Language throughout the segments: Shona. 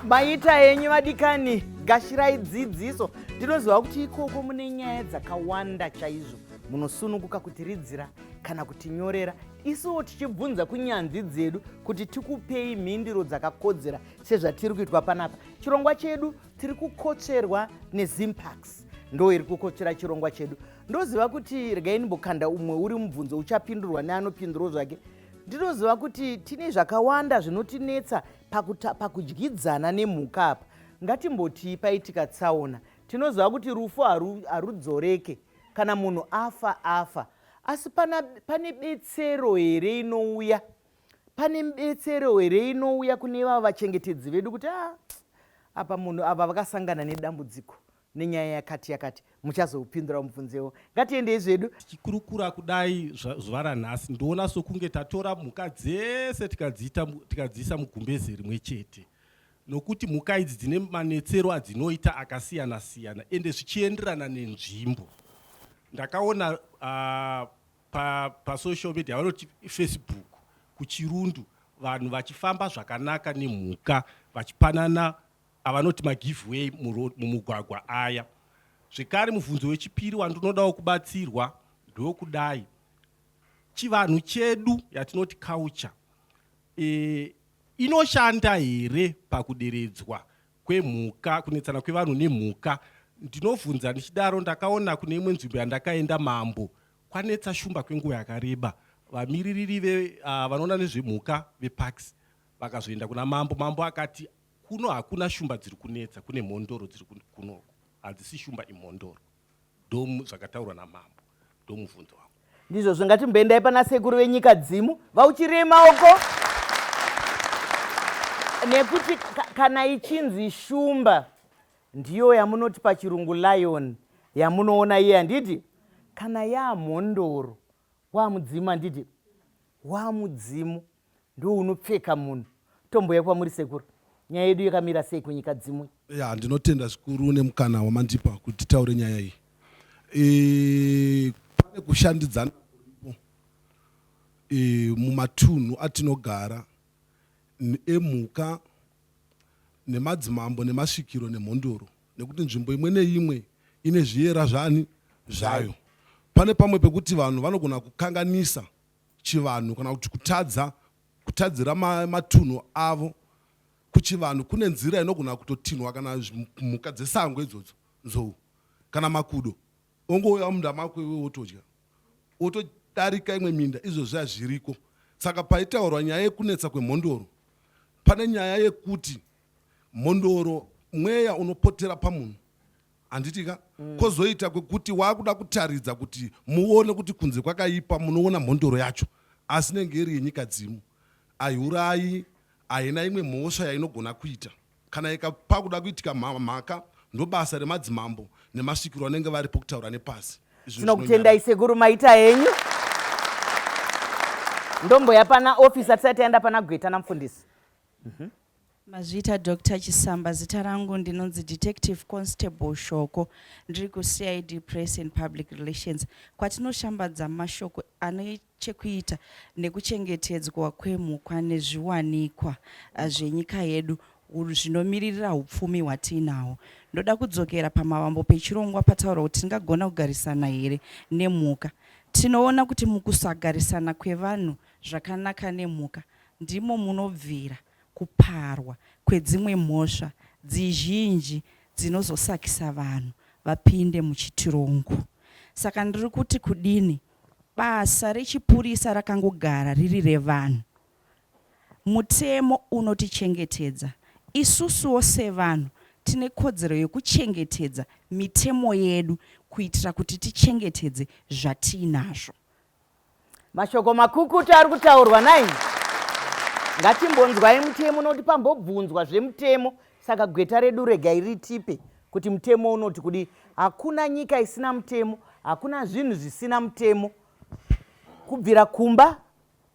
Maita henyu vadikani, gashirai dzidziso. Ndinoziva kuti ikoko mune nyaya dzakawanda chaizvo, munosununguka kutiridzira kana kutinyorera, isuwo tichibvunza kunyanzvi dzedu kuti tikupei mhinduro dzakakodzera sezvatiri kuitwa panapa. Chirongwa chedu tiri kukotsverwa neZimpax, ndo iri kukotsvera chirongwa chedu. Ndoziva kuti regai ndimbokanda umwe uri mubvunzo uchapindurwa neanopindurawo zvake. Ndinoziva kuti tine zvakawanda zvinotinetsa pakudyidzana nemhuka apa. Ngatimbotii paitika tsaona, tinoziva kuti rufu harudzoreke, kana munhu afa afa, asi pana, pane betsero here inouya, pane betsero here inouya kune vava vachengetedzi vedu kuti a ah, apa munhu ava vakasangana nedambudziko nenyaya yakati yakati? Muchazoupindura mubvunzewo. Ngatiendei zvedu. Tichikurukura kudai zuva ranhasi, ndoona sokunge tatora mhuka dzese tikadziisa mugumbeze rimwe chete, nokuti mhuka idzi dzine manetsero adzinoita akasiyana siyana, ende zvichienderana nenzvimbo. Ndakaona pasocial pa media, vanoti Facebook, kuChirundu vanhu vachifamba zvakanaka nemhuka, vachipanana avanoti magive way mumugwagwa aya. Zvekare, mubvunzo wechipiri wandinodawo kubatsirwa ndokudai: chivanhu chedu yatinoti culture inoshanda here pakuderedzwa kwemhuka, kunetsana kwevanhu nemhuka? Ndinovhunza ndichidaro, ndakaona kune imwe nzvimbo yandakaenda, mambo, kwanetsa shumba kwenguva yakareba. Vamiririri vanoona nezvemhuka veParks vakazoenda kuna mambo. Mambo akati kuno hakuna shumba dziri kunetsa, kune mhondoro dziri kunoko, hadzisi shumba, imhondoro. Ndo zvakataurwa namambo. Ndo mubvunzo wangu. Ndizvozvo. Ngatimboendai pana sekuru venyika dzimu, vauchirei maoko, nekuti kana ichinzi shumba ndiyo yamunoti pachirungu lion yamunoona iye, handiti? Kana yamhondoro wamudzimu, handiti? Wamudzimu ndo unopfeka munhu. Tomboya kwamuri sekuru, nyaya yedu yakamira sei kunyika dzimwe? Ya, ndinotenda zvikuru nemukana wamandipa kuti titaure nyaya iyi. Pane kushandidzana kuripo mumatunhu atinogara emhuka nemadzimambo nemasvikiro nemhondoro, nekuti nzvimbo imwe neimwe ine zviyera zvani zvayo. Pane pamwe pekuti vanhu vanogona kukanganisa chivanhu kana kuti kutadza kutadzira matunhu avo kuchivanhu. Kune nzira inogona kutotinhwa kana mhuka dzesango idzodzo, nzou kana makudo, ongouya munda mako iwe wotodya, wotodarika imwe minda. Izvozvo hazviriko. Saka paitaurwa nyaya yekunetsa kwemhondoro, pane nyaya yekuti mhondoro mweya unopotera pamunhu, handiti ka? Kwozoita kwekuti waakuda kutaridza kuti muone kuti kunze kwakaipa, munoona mhondoro yacho, asi nenge iri yenyika dzimu, haiurayi, haina imwe mhosva yainogona kuita. Kana ikapa kuda kuitika mhaka, ndobasa remadzimambo nemasvikiro anenge varipo kutaura nepasi. Izvo Tinokutendai sekuru, maita henyu. Ndomboya pana ofisa tisati taenda pana gweta namufundisi. Mazvita, Dr Chisamba. Zita rangu ndinonzi Detective Constable Shoko. Ndiri kuCID Press and Public Relations, kwatinoshambadza mashoko ane chekuita nekuchengetedzwa kwemhuka nezviwanikwa zvenyika yedu zvinomiririra upfumi hwatiinahwo. Ndoda kudzokera pamavambo pechirongwa pataurwa kuti tingagona kugarisana here nemhuka. Tinoona kuti mukusagarisana kwevanhu zvakanaka nemhuka ndimo munobvira kuparwa kwedzimwe mhosva dzizhinji dzinozosakisa vanhu vapinde muchitirongo. Saka ndiri kuti kudini, basa rechipurisa rakangogara riri revanhu. Mutemo unotichengetedza. Isusuwo sevanhu tine kodzero yekuchengetedza mitemo yedu kuitira kuti tichengetedze zvatiinazvo. Mashoko makukutu ari kutaurwa nai. Ngatimbonzwai mutemo, nokuti pambobvunzwa zvemutemo. Saka gweta redu regai ritipe kuti mutemo unoti kudii. Hakuna nyika isina mutemo, hakuna zvinhu zvisina mutemo, kubvira kumba,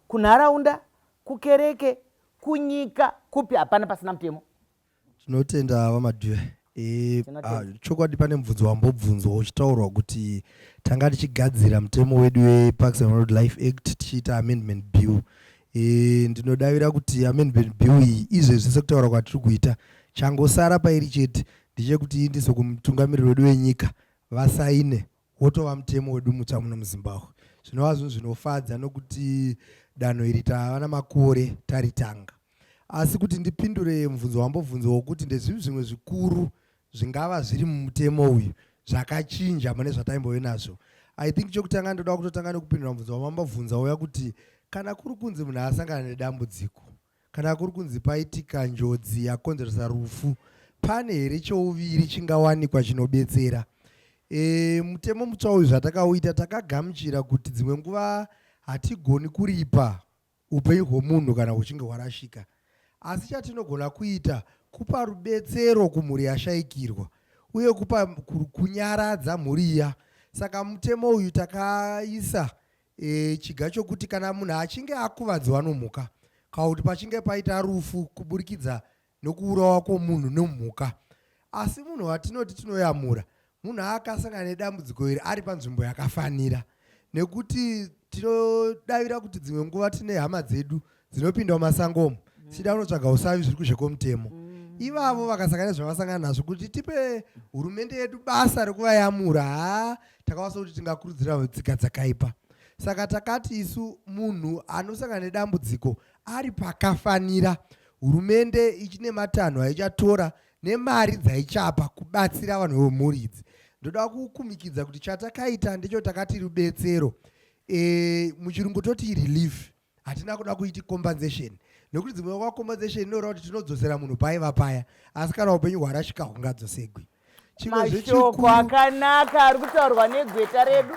kunharaunda, kukereke, kunyika, kupi, hapana pasina mutemo. Tinotenda vaMadhuve. Chokwadi pane mubvunzo wambobvunzwa uchitaurwa kuti tanga tichigadzira mutemo wedu weParks and Wildlife Act, tichiita amendment bill. Ndinodavira kuti amendment bill iyi izvezvi, sekutaura kwatiri kuita, Changosara pairi chete ndechekuti iindiswe kumutungamiriri wedu wenyika vasaine wotova mutemo wedu mutsva muno muZimbabwe. Zvinova zvinhu zvinofadza nokuti danho iri tava namakore taritanga. Asi kuti ndipindure mubvunzo wambobvunzwa wokuti ndezvipi zvimwe zvikuru zvingava zviri mumutemo uyu zvakachinja mune zvataimbove nazvo, I think chokutanga ndoda kutotanga nekupindura mubvunzo wamambobvunza uya kuti kana kuri kunzi munhu asangana nedambudziko, kana kuri kunzi paitika njodzi yakonzeresa rufu, pane here chouviri chingawanikwa chinobetsera? E, mutemo mutsva uyu zvatakauita takagamuchira kuti dzimwe nguva hatigoni kuripa upenyu hwomunhu kana huchinge hwarashika. Asi chatinogona kuita kupa rubetsero kumhuri yashaikirwa uye kupa kunyaradza mhuri iya. Saka mutemo uyu takaisa e, chiga chokuti kana munhu achinge akuvadzwa nomhuka kana kuti pachinge paita rufu kuburikidza nokuurawa kwomunhu nemhuka asi munhu watinoti tinoyamura munhu akasangana nedambudziko iri ari panzvimbo yakafanira nekuti tinodavira kuti dzimwe nguva tine hama dzedu dzinopinda mumasango umu dzichida kunotsvaga usavi zviri kuzhe kwomutemo ivavo vakasangana nezvavasangana nazvo kuti tipe hurumende yedu basa rekuvayamura haa takawasa kuti tingakurudzira tsika dzakaipa saka takati isu munhu anosangana nedambudziko ari pakafanira hurumende ichine matanho aichatora nemari dzaichapa kubatsira vanhu vemhuri idzi ndoda kukumikidza kuti chatakaita ndecho takati rubetsero e, muchirungu toti relief hatina kuda kuiti compensation nekuti dzimwe nguva compensation inoreva kuti tinodzosera munhu paiva paya asi kana upenyu hwarashika hungadzosegwi mashoko akanaka ari kutaurwa negweta redu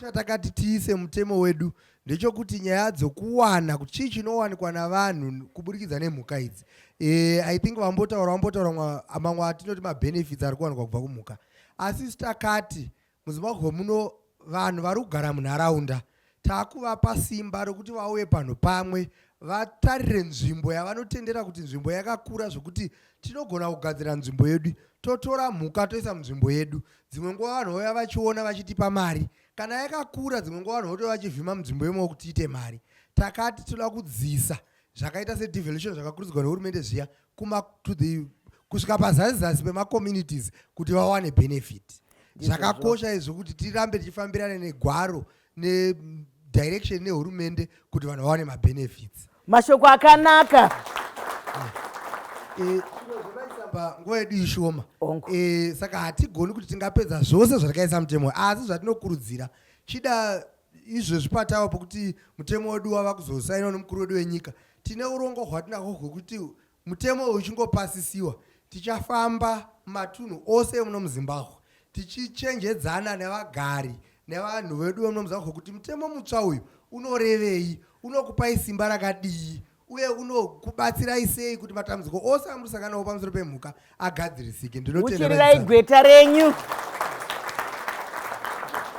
chatakati tiise mutemo wedu ndechokuti nyaya dzokuwana kuti chii chinowanikwa navanhu kuburikidza nemhuka idzi e, i think vambotaura vambotaura mamwe atinoti mabenefits ari kuwanikwa kubva kumhuka asi isu takati muzimbabwe muno vanhu vari kugara munharaunda takuvapa simba rokuti vauye panhu pamwe vatarire nzvimbo yavanotendera kuti nzvimbo yakakura zvokuti tinogona kugadzira nzvimbo yedu totora mhuka toisa munzvimbo yedu dzimwe nguva vanhu vauya vachiona vachitipa mari kana yakakura dzimwe nguva vanhu votova vachivhima munzvimbo imomo kuti tiite mari takati toda kudzisa zvakaita sedevolution zvakakurudzirwa nehurumende zviya kuma to the kusvika pazasi zasi pemacommunities kuti vawane benefit zvakakosha izvo kuti tirambe tichifambirana negwaro nedirection nehurumende kuti vanhu vawane mabenefits mashoko akanaka eh, nguva yedu ishoma eh, saka hatigoni kuti tingapedza zvose zvatakaisa mutemo asi zvatinokurudzira chida izvezvi patava pokuti mutemo wedu wava kuzosainwa nemukuru wedu wenyika tine urongwa hwatinahwo hwekuti mutemo uyu uchingopasisiwa tichafamba matunhu ose emuno muzimbabwe tichichenjedzana nevagari nevanhu vedu vemuno muzimbabwe kuti mutemo mutsva uyu unorevei unokupai simba rakadii uye unokubatsirai sei kuti matambudziko ose amunosangana nawo pamusoro pemhuka agadzirisike ndinotendauchirirai gweta renyu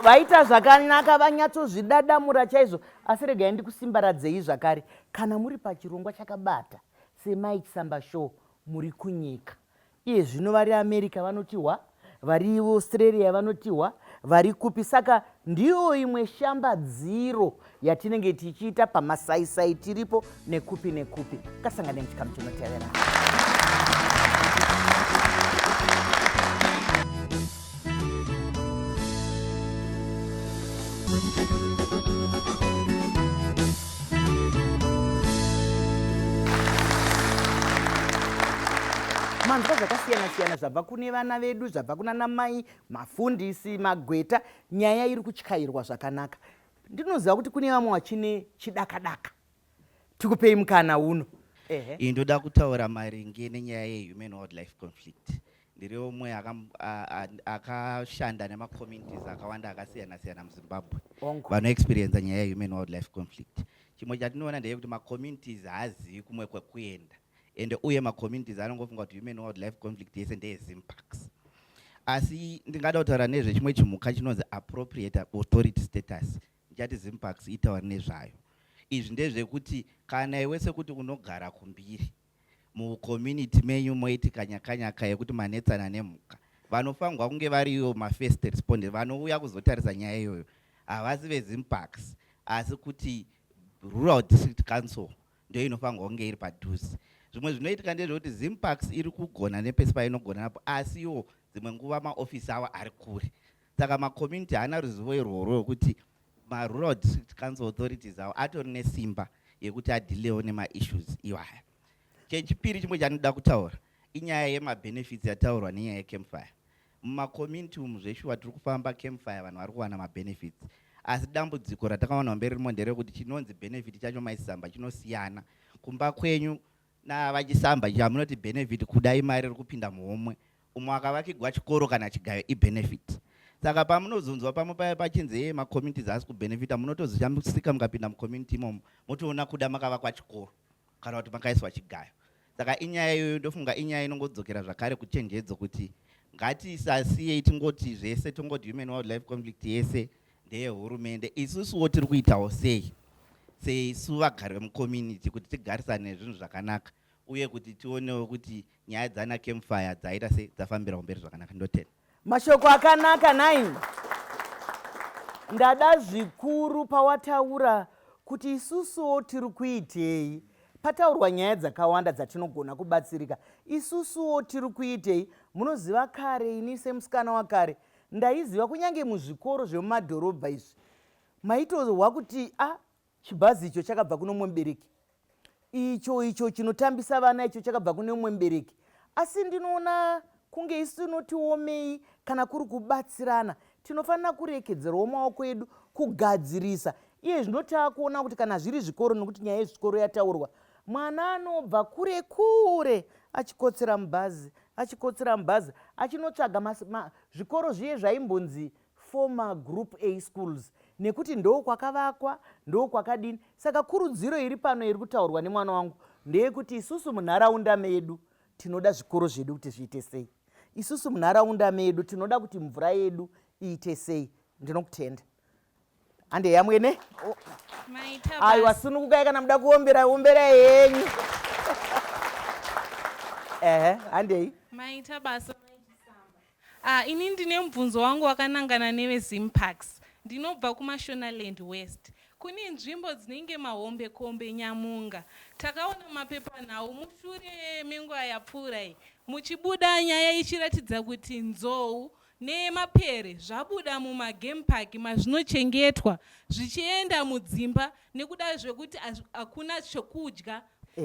vaita zvakanaka vanyatsozvidadamura chaizvo asi regai ndikusimbaradzei zvakare kana muri pachirongwa chakabata semai chisamba show muri kunyika Iye zvino vari America vanotihwa, vari Australia vanotihwa, vari kupi. Saka ndiyo imwe shambadziro yatinenge tichiita pamasaisai tiripo nekupi nekupi. Kasangane muchikamu chinotevera. Manzwa zvakasiyana-siyana zvabva kune vana vedu, zvabva kuna namai, mafundisi, magweta. Nyaya iri kutyairwa zvakanaka. Ndinoziva kuti kune vamwe vachine chidakadaka. Tikupei mukana uno. Ehe. Ini ndoda kutaura maringe nenyaya yehuman wildlife conflict. Ndiri umwe akashanda nemacommunities akawanda akasiyana-siyana muZimbabwe vanoexperiensa nyaya yehuman wildlife conflict. Chimwe chatinoona ndeyekuti macommunities haazivi kumwe kwekuenda ende uye macommunities anongofunga kuti human wildlife conflict yese ndeyeZimparks. Asi ndingada kutaura nezvechimwe chimhuka chinonzi appropriate authority status. Ndichati Zimparks itaure nezvayo. Izvi ndezvekuti kana iwe sekuti unogara kumbiri mucommunity menyu moitika nyakanyaka yekuti manetsana nemhuka, vanofanirwa kunge vari ivo mafirst respondent vanouya kuzotarisa nyaya iyoyo havasi veZimparks asi kuti Rural District Council ndoinofanirwa kunge iri padhuze. Zvimwe zvinoitika ndezvekuti Zimparks iri kugona nepese painogona napo, asi iwo dzimwe nguva maofisi avo ari kure, saka macommunity haana ruzivo irworwo rwekuti marural district council authorities avo atori nesimba yekuti adhilewo nemaissues iwaya. Chechipiri chimwe chandinoda kutaura inyaya yemabenefits yataurwa nenyaya yecampfire. Mumacommunity umu zveshuwa tiri kufamba campfire, vanhu vari kuwana mabenefits, asi dambudziko ratakawana mberi rimo nderekuti chinonzi benefit chacho maisamba chinosiyana kumba kwenyu navachisamba. Chamunoti benefit kuda imari iri kupinda muhomwe, umwe akavakigwa chikoro kana chigayo ibenefit. Saka pamunozonzwa pamwe paya pachinzi ye macommunities haasi kubenefita, munotozishamisika mukapinda mucommunity imomo motoona kuda makavakwa chikoro kana kuti makaiswa chigayo. Saka inyaya iyoyo ndofunga inyaya inongodzokera zvakare kuchenjedzo kuti ngatisasiyei tingoti zvese, tongoti human wildlife conflict yese ndeyehurumende. Isusuwo tiri kuitawo sei seisu vagari vemucommunity kuti tigarisane nezvinhu zvakanaka uye kuti tionewo kuti nyaya dzana campfire dzaita sei, dzafambira kumberi zvakanaka? Ndotenda. Mashoko akanaka nai. Ndada zvikuru pawataura kuti isusuwo tiri kuitei. Pataurwa nyaya dzakawanda dzatinogona kubatsirika. Isusuwo tiri kuitei? Munoziva kare, ini semusikana wakare ndaiziva kunyange muzvikoro zvemumadhorobha izvi maitohwa kuti a chibhazi icho chakabva kuno mumwe mubereki, icho icho chinotambisa vana icho chakabva kune mumwe mubereki. Asi ndinoona kunge isu tinotiomei kana kuri kubatsirana, tinofanira kurekedzerawo maoko edu kugadzirisa. Iye zvino taakuona kuti kana zviri zvikoro, nokuti nyaya yezvikoro yataurwa, mwana anobva kure kure achikotsera mubhazi, achikotsera mubhazi achinotsvaga zvikoro zviye zvaimbonzi former group A schools, nekuti ndo kwakavakwa, ndo kwakadini. Saka kurudziro iri pano iri kutaurwa nemwana wangu ndeyekuti isusu munharaunda medu tinoda zvikoro zvedu kuti zviite sei, isusu munharaunda medu tinoda kuti mvura yedu iite sei. Ndinokutenda. Hande yamwene. Aiwa, sunukukai, kana muda kuombera omberai henyu. Ehe, handei. Maita basa. Ah, ini ndine mubvunzo wangu wakanangana neveZimparks. Ndinobva kuMashonaland West. Kune nzvimbo dzinenge Mahombekombe, Nyamunga. Takaona mapepanhau mushure menguva yapfuura iyi muchibuda nyaya ichiratidza kuti nzou nemapere zvabuda mumagame park mazvinochengetwa zvichienda mudzimba nekuda zvekuti hakuna chokudya.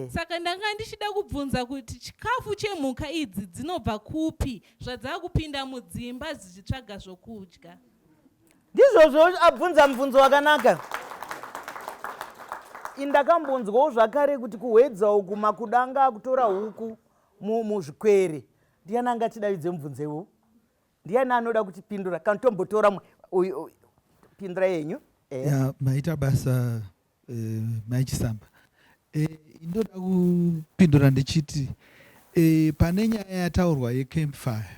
Saka ndanga ndichida kubvunza kuti chikafu chemhuka idzi dzinobva kupi zvadzakupinda mudzimba dzichitsvaga zvokudya? Ndizvozvo, abvunza mubvunzo wakanaka. Indakambonzwawo zvakare kuti kuhwedza uku makudanga akutora huku muzvikwere. Ndiani angatidavidze mubvunzo iwowo? Ndiani anoda kutipindura? Kana tombotora pindura yenyu. Ya, maita basa, Mai Chisamba. Indoda kupindura ndichiti pane nyaya yataurwa yecampfire,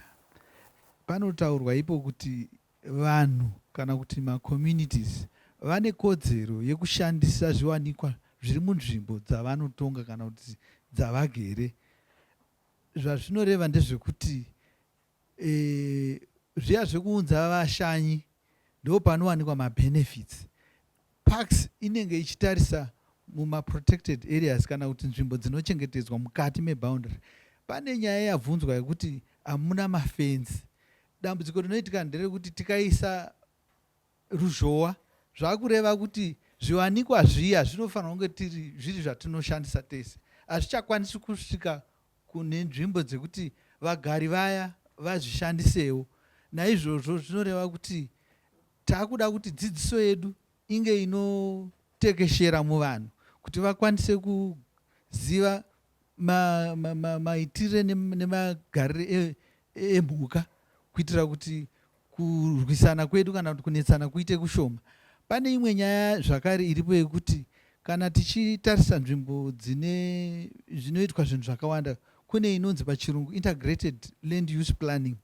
panotaurwa ipo kuti vanhu kana kuti macommunities vane kodzero yekushandisa zviwanikwa zviri munzvimbo dzavanotonga kana kuti dzavagere. Zvazvinoreva ndezvekuti zviya zvekuunza vashanyi ndo panowanikwa mabenefits. Parks inenge ichitarisa mumaprotected areas kana kuti nzvimbo dzinochengetedzwa mukati meboundary. Pane nyaya yabvunzwa yekuti hamuna mafenzi. Dambudziko rinoitika nderekuti tikaisa ruzhowa zvakureva kuti zviwanikwa zviya zvinofanirwa kunge tiri zviri zvatinoshandisa tese, hazvichakwanisi kusvika kune nzvimbo dzekuti vagari vaya vazvishandisewo. Naizvozvo zvinoreva kuti taakuda kuti dzidziso yedu inge inotekeshera muvanhu kuti vakwanise kuziva maitire nemagarire emhuka kuitira kuti kurwisana kwedu kana kuti kunetsana kuite kushoma. Pane imwe nyaya zvakare iripo yekuti kana tichitarisa nzvimbo dzine zvinoitwa zvinhu zvakawanda, kune inonzi pachirungu integrated land use planning.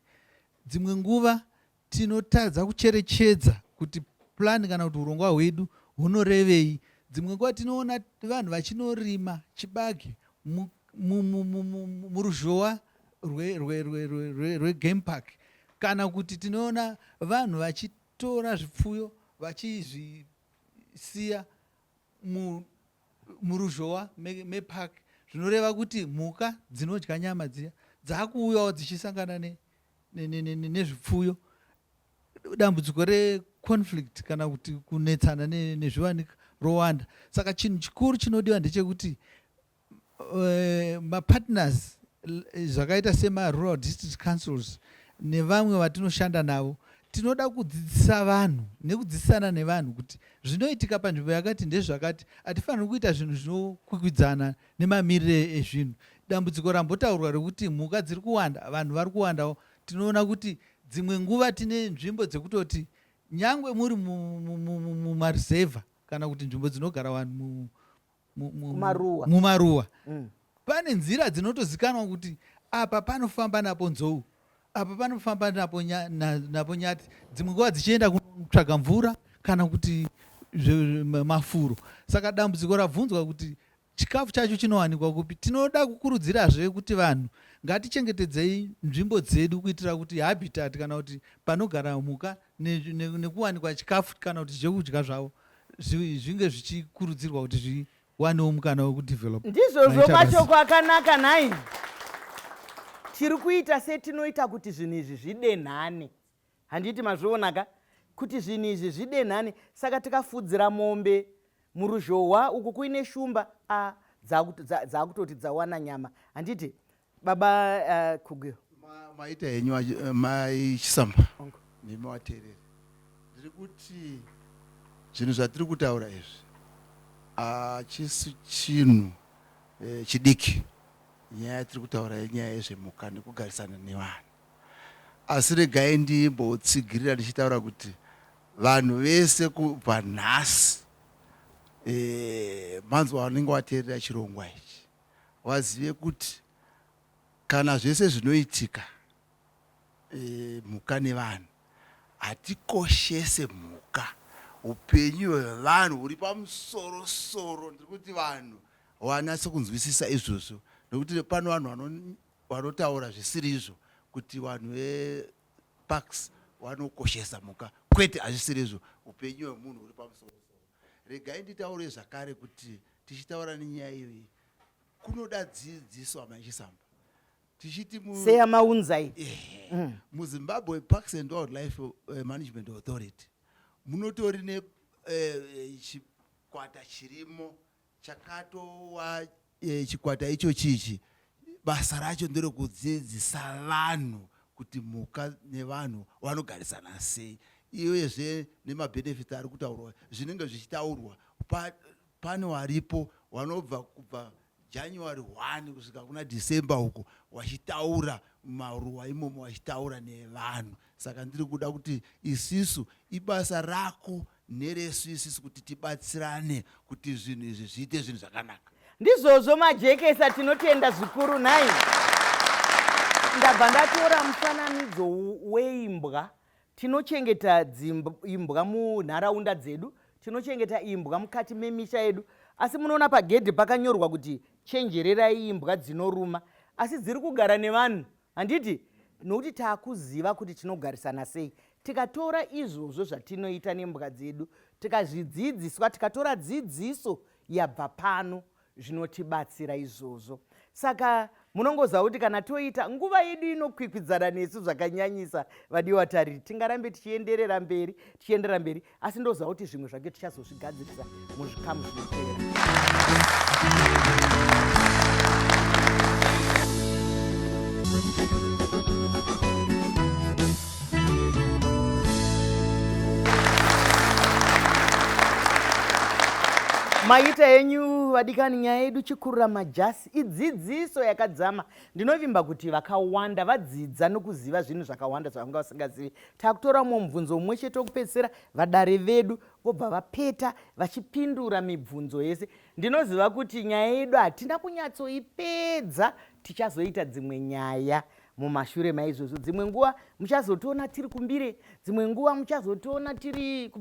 Dzimwe nguva tinotadza kucherechedza kuti plan kana kuti urongwa hwedu hunorevei. Dzimwe nguva tinoona vanhu vachinorima chibage muruzhowa rwegame park, kana kuti tinoona vanhu vachitora zvipfuyo vachizvisiya muruzhowa mepark. Zvinoreva kuti mhuka dzinodya nyama dziya dzakuuyawo dzichisangana nezvipfuyo. Dambudziko reconflict kana kuti kunetsana nezviwanika rowanda. Saka chinhu chikuru chinodiwa ndechekuti mapartners zvakaita semarural district councils nevamwe vatinoshanda navo tinoda kudzidzisa vanhu nekudzidzisana nevanhu kuti zvinoitika panzvimbo yakati ndezvakati hatifaniri kuita zvinhu zvinokwikwidzana nemamirire ezvinhu dambudziko rambotaurwa rekuti mhuka dziri kuwanda vanhu vari kuwandawo tinoona kuti dzimwe nguva tine nzvimbo dzekutoti nyangwe muri mumaruzevha kana kuti nzvimbo dzinogara vanhu mumaruwa mumaruwa mm. Pane nzira dzinotozikanwa kuti apa panofamba napo nzou apa panofamba napo, nya, na, napo nyati dzimwe nguva dzichienda kunotsvaga mvura kana kuti mafuro saka dambudziko rabvunzwa kuti chikafu chacho chinowanikwa kupi tinoda kukurudzirazve kuti vanhu ngatichengetedzei nzvimbo dzedu kuitira kuti habitat kana kuti panogara mhuka nekuwanikwa ne, ne chikafu kana kuti zvekudya zvavo zvinge zvichikurudzirwa kuti zviwanewo mukana wekudevelop. Ndizvozvo mashoko akanaka nhai. Tiri kuita setinoita kuti zvinhu izvi zvidenhane. Handiti mazvionaka kuti zvinhu izvi zvidenhane saka tikafudzira mombe muruzhohwa uku kuine shumba a dzakutoti dzawana nyama handiti baba uh, kugwiro maita henyu eh, mai chisamba nemi wateereri ndiri kuti zvinhu zvatiri kutaura izvi hachisi chinhu eh, chidiki nyaya yatiri kutaura yenyaya yezvemhuka nekugarisana nevanhu asi regai ndimbotsigirira ndichitaura kuti vanhu vese kubva nhasi eh, manzwa vanenge wateerera chirongwa ichi vazive kuti kana zvese zvinoitika e, mhuka nevanhu hatikoshese mhuka upenyu hwevanhu huri pamusoro soro ndiri kuti vanhu vanatse kunzwisisa izvozvo nekuti pano vanhu vanotaura zvisiri izvo kuti vanhu veparks vanokoshesa mhuka kwete hazvisiri izvo upenyu hwemunhu huri pamusoro soro regai nditaure zvakare kuti tichitaura nenyaya iyoyi kunoda dzidziso amai Chisamba tichiti seyamaunzai eh, muzimbabwe Parks and Wildlife Management Authority munotori nechikwata eh, chirimo chakatowa chikwata ichochi ichi basa racho nderekudzidzisa vanhu kuti mhuka nevanhu vanogarisana sei uyezve nemabenefits ari kutaurwa zvinenge zvichitaurwa pane waripo wanobva kubva January 1 kusvika kuna December uko wachitaura mumaruwa imomo wachitaura nevanhu saka ndiri kuda kuti isisu ibasa rako neresu isisu kuti tibatsirane kuti zvinhu izvi zviite zvinhu zvakanaka Ndizvozvo majekesa tinotenda zvikuru nhai. Ndabva ndatora mufananidzo weimbwa. Tinochengeta imbwa munharaunda dzedu, tinochengeta imbwa mukati memisha yedu. Asi munoona pagedhi pakanyorwa kuti chenjererai imbwa dzinoruma, asi dziri kugara nevanhu handiti? Nokuti takuziva kuti tinogarisana sei. Tikatora izvozvo zvatinoita nembwa dzedu, tikazvidzidziswa, tikatora dzidziso yabva pano zvinotibatsira izvozvo saka munongoziva kuti kana toita nguva yedu inokwikwidzana nesu zvakanyanyisa vadiwa tariri tingarambe tichienderera mberi tichienderera mberi asi ndoziva kuti zvimwe zvake tichazozvigadzirisa muzvikamu zvinotevera Maita henyu vadikani, nyaya yedu chikurura majasi idzidziso yakadzama. Ndinovimba kuti vakawanda vadzidza nokuziva zvinhu zvakawanda zvavanga vasingazivi. Takutora mumwe mubvunzo mumwe chete wokupedzisira, vadare vedu vobva vapeta vachipindura mibvunzo yese. Ndinoziva kuti nyaya yedu hatina kunyatsoipedza, tichazoita dzimwe nyaya mumashure maizvozvo dzimwe nguva muchazotiona tiri kumbire dzimwe nguva muchazotiona tiri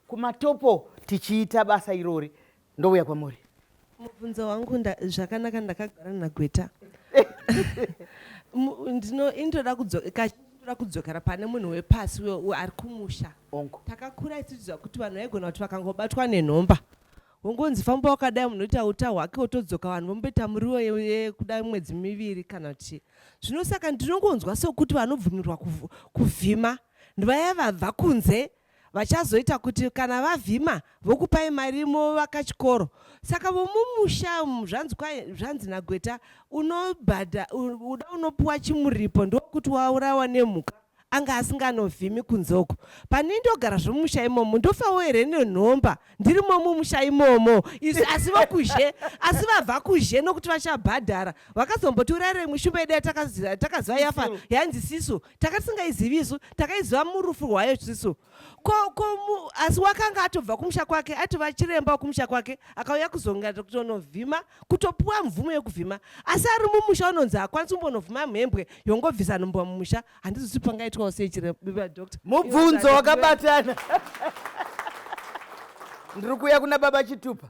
kumatopo tichiita basa irori ndouya kwamuri mubvunzo wangu zvakanaka ndakagara nagweta ndinoda kudzokera pane munhu wepasi ari kumusha takakura itichiziva kuti vanhu vaigona kuti vakangobatwa nenhomba. Wongonzi famba wakadai munhu oita uta hwake wotodzoka vanhu vomboita muriwo yekuda mwedzi miviri kana kuti zvino saka ndinongonzwa sokuti vanobvumirwa kuvhima ndivaya vabva kunze vachazoita kuti kana vavhima vokupai mari movaka chikoro saka vomumusha umu zvanzi kwai zvanzi nagweta unobhadha uda unopuwa chimuripo ndokuti waurawa nemhuka anga asinganovhimi kunze uko pane ndogara zvomumusha imomo ndofawo here nenhomba ndirimo mumusha imomo isu asi vokuzhe asi vabva kuzhe nokuti vachabhadhara vakazombotiurayira imwe shumba yedu yatakaziva yafa yainzi sisu takatisingaizivi isu takaiziva murufu rwayo sisu ko, ko mu, asi wakanga atobva kumusha kwake atova chiremba wekumusha kwake akauya kuzongata kutonovhima kutopuwa mvumo yekuvhima asi ari mumusha unonzi haakwanisi kumbonovhima mhembwe yongobvisa nhumba mumusha handizvisi pangaitwawo sei chiremba doctor mubvunzo wakabatana ndiri kuuya kuna baba chitupa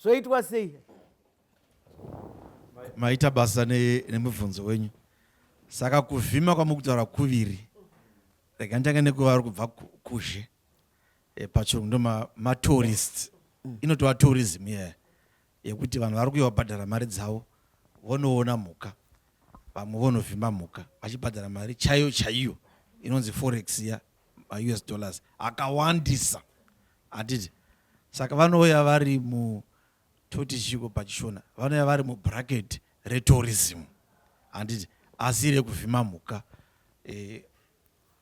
zvoitwa sei Maita basa nemubvunzo wenyu. Saka kuvhima kwamukutaura kuviri. Rega nditange nekuva vari kubva kuzhe. E, pachirungu ndo matourist. Inotova tourism iyaya yekuti vanhu vari kuuya vabhadhara mari dzavo vonoona mhuka. Vamwe vonovhima mhuka vachibhadhara mari chaiyo chaiyo inonzi forex iya maUS dollars akawandisa. Handiti? Saka vanouya vari mu toti chiiko pachishona vanouya vari mubracket retourism handiti asi rekuvhima mhuka e,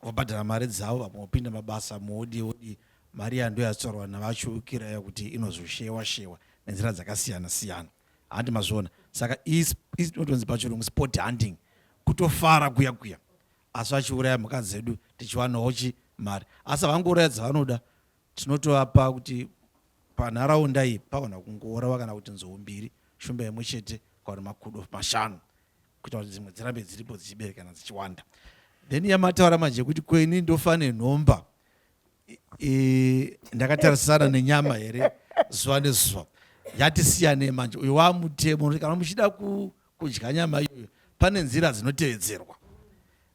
vobhadhara mari dzavo vamwe vopinda mabasa muodi odi mari iya ndoyatsorwa navachiukira iya kuti inozoshewa shewa nenzira dzakasiyana siyana handi mazviona saka inotonzi pachirungu sport hunting kutofara kuya kuya asi vachiuraya mhuka dzedu tichiwanawo chi mari asi havangouraya dzavanoda Tinotovapa kuti panharaunda iyi pagona kungourawa kana kuti nzou mbiri, shumba imwe chete kana kuti makudo mashanu kuita kuti dzimwe dzirambe dziripo dzichiberekana dzichiwanda. Then yamataura manje yekuti ko ini ndofa nenhomba e, ndakatarisana nenyama here zuva nezuva yatisiyanei manje uyu wamutemo kana muchida kudya nyama iyoyo pane nzira dzinotevedzerwa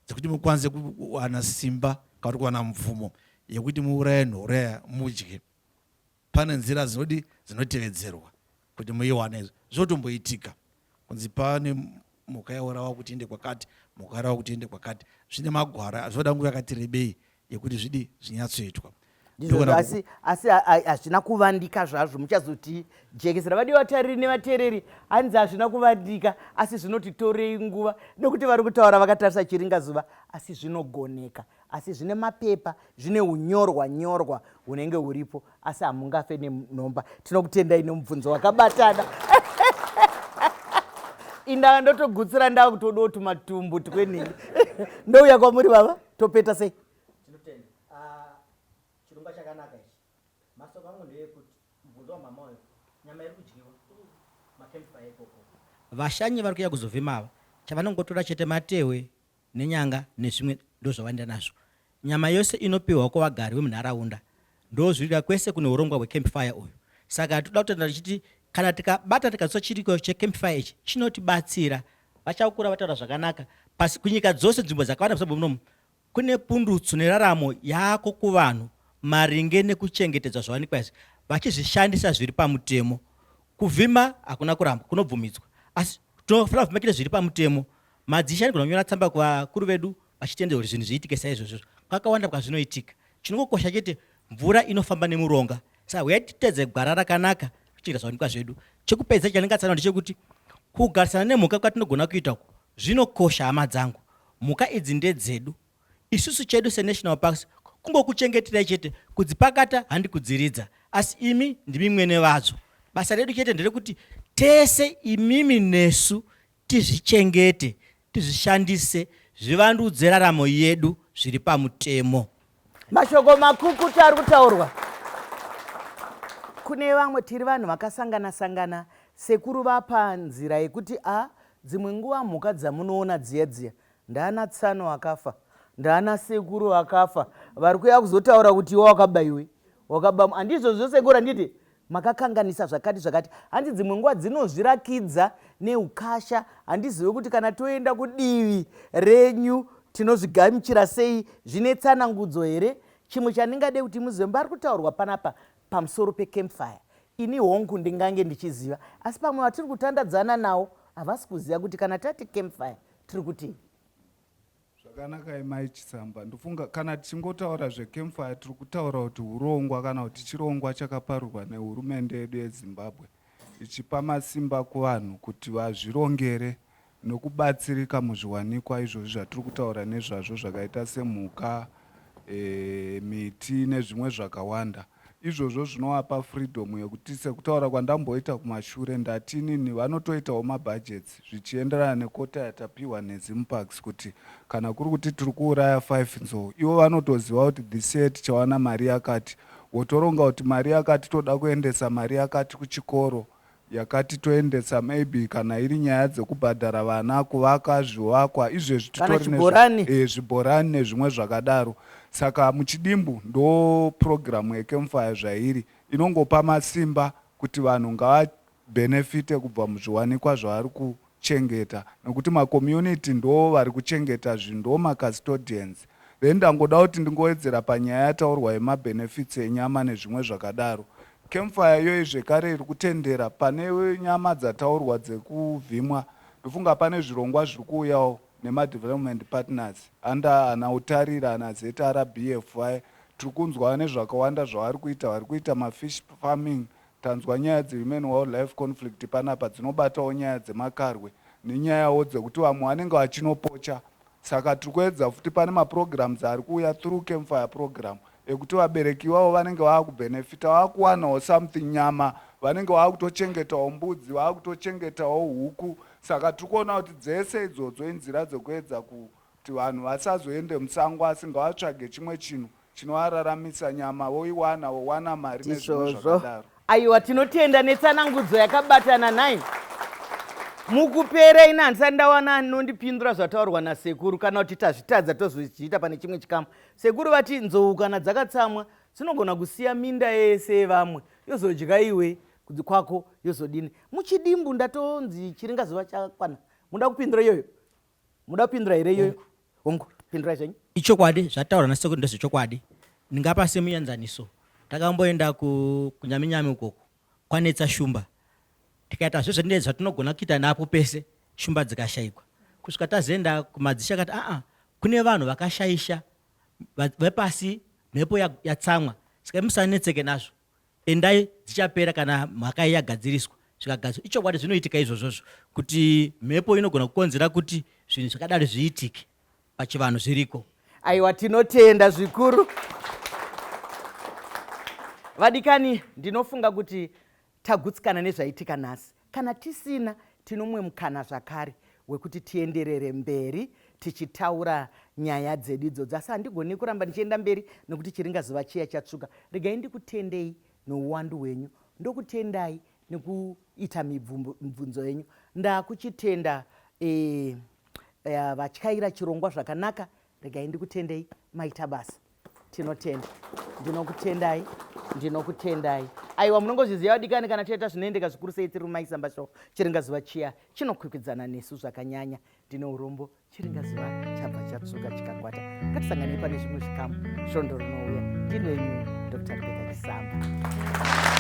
dzekuti mukwanise kuwana simba kana kuti kuwana mvumo yekuti muuraye nhoraya mudye pane nzira dzinodi dzinotevedzerwa kuti muiwane izvo zvotomboitika kunzi pane mhuka yaurawa kuti inde kwakati mhuka yaurawa kuti inde kwakati zvine magwara zvoda nguva yakati rebei yekuti zvidi zvinyatsoitwa asi asi hazvina kuvandika zvazvo muchazotijekesera vadiwa vatariri nevateereri hanzi hazvina kuvandika asi zvinotitorei nguva nekuti vari kutaura vakatarisa chiringazuva asi zvinogoneka asi zvine mapepa zvine unyorwa nyorwa hunenge huripo asi hamungafe nenhomba tinokutendai nemubvunzo wakabatana indava ndotogutsira ndava kutodawo tumatumbu twenini ndouya kwamuri baba topeta sei tinotenda ah, chirongwa chakanaka ichi masoko angu ndeyekuti mubvunzo wamama uyo nyama iri kudyiwa macampfire ikoko vashanyi vari kuya kuzovhima ava chavanongotora chete matehwe nenyanga nezvimwe ndozvavanoenda nazvo. Nyama yose inopihwa kuvagari vemunharaunda ndozvirya kwese kune hurongwa hweCamp Fire uyu. Saka toda kutenda tichiti kana tikabata tikadzosa chiriko cheCamp Fire ichi chinotibatsira. VaChaukura vataura zvakanaka pasi kunyika dzose nzvimbo dzakawanda muZimbabwe munomu kune pundutso neraramo yako kuvanhu maringe nekuchengetedzwa zvawanikwa izvi vachizvishandisa zviri pamutemo. Kuvhima hakuna kurambwa kunobvumidzwa asi tinofanira kuvhima chete zviri pamutemo Madzishe anogona kunyora tsamba kuvakuru vedu vachitendera kuti zvinhu zviitike saizvozvo. Kwakawanda kwazvinoitika. Chinongokosha chete mvura inofamba nemuronga. Saka huyai titedze gwara rakanaka tochengeta zvawanikwa zvedu. Chekupedzisa chandingatsanangura ndechekuti kugarisana nemhuka kwatinogona kuita uku zvinokosha hama dzangu. Mhuka idzi ndedzedu. Isusu chedu seNational Parks kungokuchengeterai chete, kudzipakata handi kudziridza. Asi imi ndimi mwene vadzo. Basa redu chete nderekuti tese imimi nesu tizvichengete, tizvishandise, zvivandudze raramo yedu zviri pamutemo. Mashoko makukutu ari kutaurwa. Kune vamwe tiri vanhu vakasangana sangana, sekuru vapa nzira yekuti a dzimwe nguva mhuka dzamunoona dziya dziya ndaana tsano akafa ndaana sekuru vakafa vari kuya kuzotaura kuti iwe wakabaiwe wakaba handizvozvo sekuru handiti Makakanganisa zvakati zvakati. Hanzi dzimwe nguva dzinozvirakidza neukasha. Handizive kuti kana toenda kudivi renyu tinozvigamuchira sei, zvine tsanangudzo here? Chimwe chandingade kuti muzive, pari kutaurwa panapa pamusoro pecampfire. Ini hongu ndingange ndichiziva asi pamwe vatiri kutandadzana nawo havasi kuziva kuti kana tati campfire tiri kutii. Zvakanakai mai Chisamba. Ndofunga kana tichingotaura zvecampfire tiri kutaura kuti hurongwa kana kuti chirongwa chakaparurwa nehurumende yedu yeZimbabwe ichipa masimba kuvanhu kuti vazvirongere nokubatsirika muzviwanikwa izvozvi zvatiri kutaura nezvazvo zvakaita semhuka, e, miti nezvimwe zvakawanda. Izvozvo zvinovapa freedom yekuti sekutaura kwandamboita kumashure ndati inini vanotoitawo mabudgets zvichienderana nekota yatapiwa neZimparks kuti kana kuri kuti tiri kuuraya 5 nzou ivo vanotoziva kuti this year tichawana mari yakati wotoronga kuti mari yakati toda kuendesa mari yakati kuchikoro yakati toendesa maybe kana iri nyaya dzekubhadhara vana kuvaka zvivakwa izvezvi Kana titori nezvi- chibhorani. eh, zvibhorani nezvimwe zvakadaro saka muchidimbu ndo purogiramu yecampfire zvairi inongopa masimba kuti vanhu ngavabhenefite kubva muzviwanikwa zvavari kuchengeta nekuti macommunity ndo vari kuchengeta zvinhu ndo macustodians then ndangoda kuti ndingowedzera panyaya yataurwa yemabenefits enyama nezvimwe zvakadaro campfire iyoyi zvekare iri kutendera pane nyama dzataurwa dzekuvhimwa ndofunga pane zvirongwa zviri kuuyawo nemadevelopment partners under ana utarira ana zrbfi tiri kunzwa nezvakawanda zvavari kuita vari kuita mafish farming tanzwa nyaya dzehuman wildlife conflict panapa dzinobatawo nyaya dzemakarwe nenyayawo dzekuti vamwe vanenge vachinopocha saka tiri kuedza futi pane maprograms ari kuuya through campfire program ekuti vabereki ivavo vanenge vaakubhenefita vaakuwanawo something nyama vanenge vaakutochengetawo mbudzi vaakutochengetawo huku saka tiri kuona kuti dzese idzodzo inzira dzekuedza kuti vanhu vasazoende musango asi ngavatsvage chimwe chinhu chinovararamisa nyama voiwana vowana mari nezvimwe Izvozvo. zvakadaro Aiwa tinotenda netsanangudzo yakabatana nhai. Mukupera ini handisati ndawana anondipindura zvataurwa nasekuru kana kuti tazvitadza tozozviita pane chimwe chikamu. Sekuru vati nzou kana dzakatsamwa dzinogona kusiya minda yese yevamwe yozodya iwe kudzi kwako yozodini. Muchidimbu ndatonzi chiringazuva chakwana. Muda kupindura iyoyo? Muda kupindura here iyoyo? Hongu, pindurai zvenyu. Ichokwadi zvataurwa nasekuru ndezvechokwadi. Ndingapa semuenzaniso, takamboenda kuNyaminyami ukoko kwanetsa shumba tikaita zvese zvatinenge zvatinogona kuita napo pese shumba dzikashaikwa kusvika tazoenda kumadzishe akati aa kune vanhu vakashaisha vepasi mhepo yatsamwa saka musanetseke nazvo endai dzichapera kana mhaka iyi yagadziriswa zvikagadzirwa ichokwadi zvinoitika izvozvozvo kuti mhepo inogona kukonzera kuti zvinhu zvakadaro zviitike pachivanhu zviriko Aiwa tinotenda zvikuru. Vadikani, ndinofunga kuti tagutsikana nezvaitika nhasi. Kana tisina, tinomwe mukana zvakare wekuti tienderere mberi tichitaura nyaya dzedu idzodzi. Asi handigoni kuramba ndichienda mberi nekuti chiringazuva chiya chatsvuka. Regai ndikutendei nouwandu hwenyu. Ndokutendai nekuita mibvunzo yenyu. Ndakuchitenda e, e, vatyaira chirongwa zvakanaka. Regai ndikutendei maita basa. Tinotenda. Ndinokutendai. Ndinokutendai. Aiwa munongozviziva vadikani kana toita zvinoendeka zvikuru sei tiri muMai Samba Show. Chiringazuva chiya chinokwikwidzana nesu zvakanyanya. Ndine urombo chiringazuva chabva chatsvuka chikakwata. Ngatisanganei pane zvimwe zvikamu svondo rinouya. Ndini wenyu Dr. Rebecca Chisamba.